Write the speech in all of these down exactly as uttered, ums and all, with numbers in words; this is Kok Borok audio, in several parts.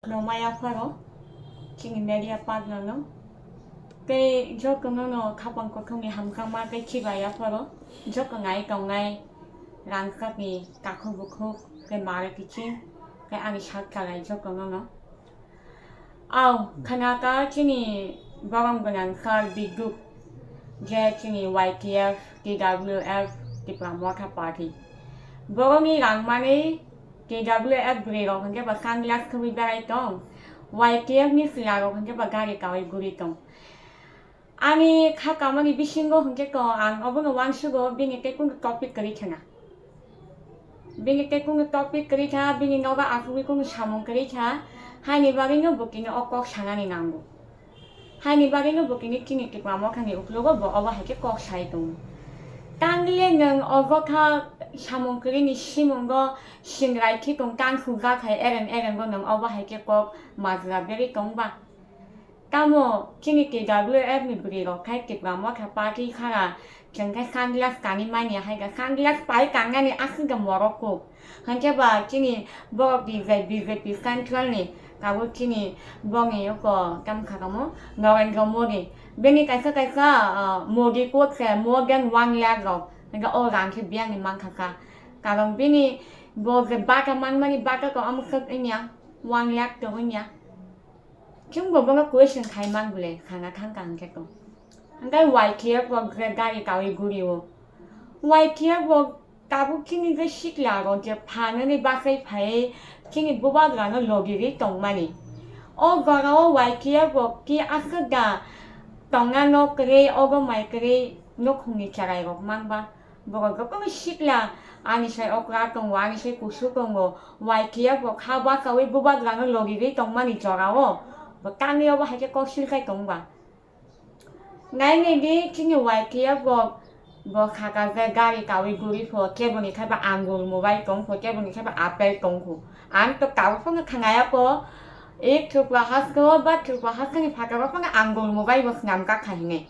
Rwmaya pharo chini media partner no. Tei jotono no khapang kothomni hamjakma tei khiba yapharo joto nai tongnai rangchakni takhuk bukhuk tei mare kiching tei ani sak chalai jotono no. Au, khana ta chini borom gwnang sir Biduk je chini Y T F, T W F, Tipra Motha Party. Borokni rang manwi T W F bwrwi rok hwnkhe ba sunglass khwlwi berai tong, Y T F ni chwla rok hwnkhe ba gari kawi guri tong. Ani kha kamani bisingo hwnkhe ko ang obono uansugo bini tei kunu topic kwrwi khana. Bini tei kunu topic kwrwi kha, bini nogo asugwi kunu samung kwrwi kha, haini bagwino bo tini o kok sanani nango. Haini bagwino bo tini chini Tipra Mothani uklogo bo obo hai khe kok sai tongo. Tangli nwng obo kha samung kwrwini simungo singrai khitong tang sujak hai ereng erengo nwng obo hai khe kok majra berwi tong ba? Tamo chini T W F ni bwrwi rok khai Tipra Motha Party khara chwng khai sunglass kanwi manya hai kha, sunglass pai kangnani aswk khe morok kuk. Hwnkhe ba chini borok ni je B J P central ni tabuk chini bongni oko tam kha tamo Narendra Modi. Bini kaisa kaisa, ah, Modi quote se more than one lakh rok. Hwnkhe o rang khe biyang ni mankha kha. Karon bini bo je bata manmani bata to amswk wngya, one lakh to wngya. Chwng bo bono question khai man bwle, khana thang kang khe to. Hwnkhe Y T F rok je gari kawi guri o. Y T F rok tabuk chini je sikla rok je phanani bagwi phai chini bubagra no logirwi tongmani. O jora o Y T F rok ki aswk da tongna nok kwrwi, ogo mai kwrwi nukhungni cherai rok man ba. Borok jotono sikla, ani sai okra tongo, ani sai kusu tongo, Y T F bo kha bachawi bubagrano logigwi tongmani jorao bo tangwi obo hai khe kok silkhai tong ba. Nai nai di chini Y T F bo, bo khaka je gari kawi guri pho, keboni khai ba angur mubai tong pho, keboni khai ba apple tong pho. Ang to tabuk phano khanaya pho, ek Tripura haste o ba Tripura haste ni phataro phano angur mubai bo swnam kha hinwi.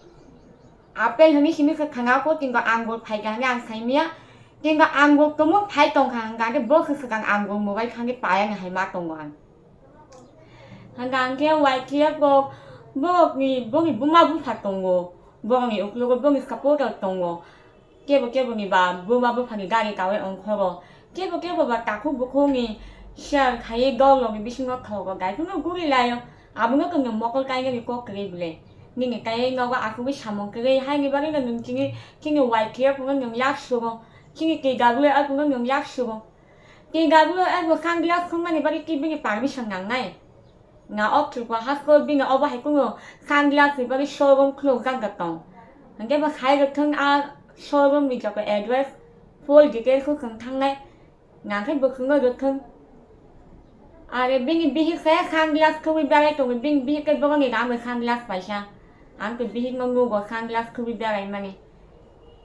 Apple hwnwi simi khe khana ko, tingo angur phai kha hwnwi ang sai miya. Tingo angur tumung phai tong kha hwnkha khe bo khe swkang angur mubai thangwi paya ni hai ma tongo ang. Hwnkha hwnkhe Y T F rok borokni, boni buma bupha tongo, borokni uklogo boni supporter tongo. Kebo kebo ni ba buma bupha ni gari kawi ongkhoro. Kebo kebo ba takhuk bukhuk ni share khaiwi dol rok ni bisingo thogo gai phano guri laio. Abono tongno mokol kainani kok kwrwi bwle. Nini kaiwi nogo asugwi samung kwrwi, haini bagwino nwng chini, chini Y T F no nwng yak sugo, chini T W F no nwng yak sugo. T W F bo sunglass khumani bagwi tei bini permission nangnai. Na o Tripura haste o bini obo hai kunu sunglass ni bagwi showroom khulukjak da tong. Hwnkhe bo sai rwthwng a showroom ni joto address, full details o chwng thangnai. Nang khe bwkhwngo rwthwng. Are bini bihik se sunglass khwui berai tongo, bini bihik khe borokni rang bai sunglass paisa. Ang khe bihikno nugo sunglass khwui berai mani.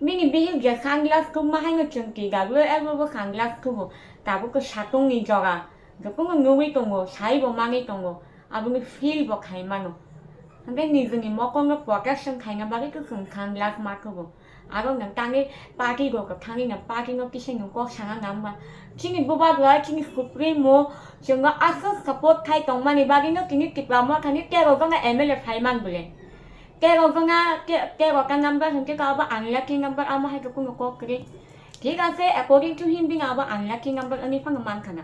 Bini bihik je sunglass khwma haino chwng T W F o bo sunglass khwbo. Tabuk khe satungni jora. Jotono nugui tongo, saibo manwi tongo. Aboni feel bo khai mano. Hwnkhe nijini mokolno protection khaina bagwi khe chwng sunglass ma khwbo. Aro nwng tangwi party rok thangwi nwng party no kisa nwng kok sana nang ba. Chini bubagra, chini supremo, chwngno aswk support khai tongmani bagwi no tini Tipra Mothani tero jona M L A phai man bwle. Tero jona, te-, tero ta number hwnkhe ka abo unlucky number, amo hai khe kunu kok kwrwi. Thik ase, according to him, bini abo unlucky number wngwi phano man khana.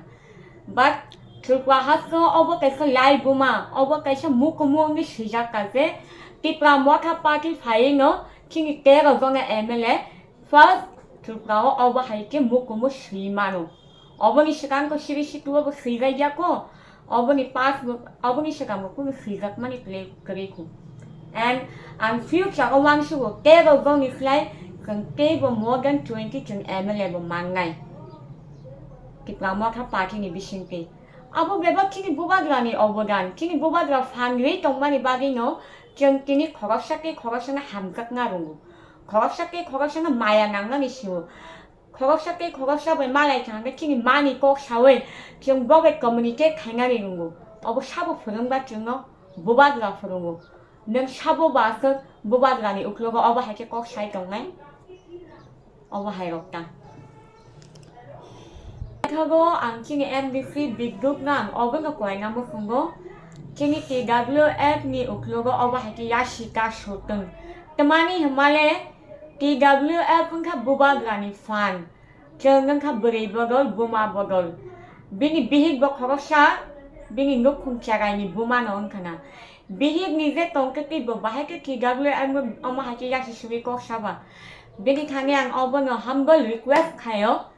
But Tripura haste obo kaisa lai buma, obo kaisa mukumu wngwi swijak ka je Tipra Motha Party phaiwi no chini tero jona M L A first Tripura o obo hai khe mukumu swi mano. Oboni swkang to siri situ obo swijak ya ko, oboni past bo, oboni swkang bo kunu swijakmani kwrwi, kwrwi kho. And ang future o uansugo tero joni slai chwng teibo more than twenty chwng M L A bo mannai. Tipra Motha Party ni bisingtwi. Abo bebak chini bubagrani obodan, chini bubagra phan rwi tongmani bagwino chwng tini khoroksa tei khoroksano hamjakna rwngo. Khoroksa tei khoroksano maya nangnani sio. Khoroksa tei khoroksa bai malai thang khe chini mani kok saui chwng bo bai communicate khainani rwngo. Obo sabo phwrwngba chwngno bubagra phwrwngo. Nwng sabo ba aswk bubagrani uklogo obo hai khe kok sai tongnai? Obo hai rok ta. Thago ang chini M D C Bigduk no ang obo no koina muchungo. Chini T W F ni uklogo obo hai khe yasi kasu tong. Tamani hwnmale T W F wngkha bubagrani phan. Chwng wngkha bwrwi bodol, buma bodol. Bini bihik bo khoroksa, bini nukhung cherai ni buma no wngkha na. Bihik ni je tongtwtwi bo bahai khe T W F omo hai khe yasi sugwi kok saba. Bini thani ang obo no humble request khaio.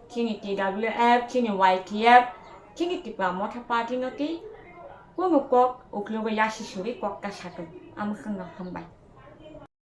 Chini T W F, chini Y T F, chini Tipra Motha Party no twi kunu kok uklogo yasi suri kok ta sakhe. Amwkhwng no hambai.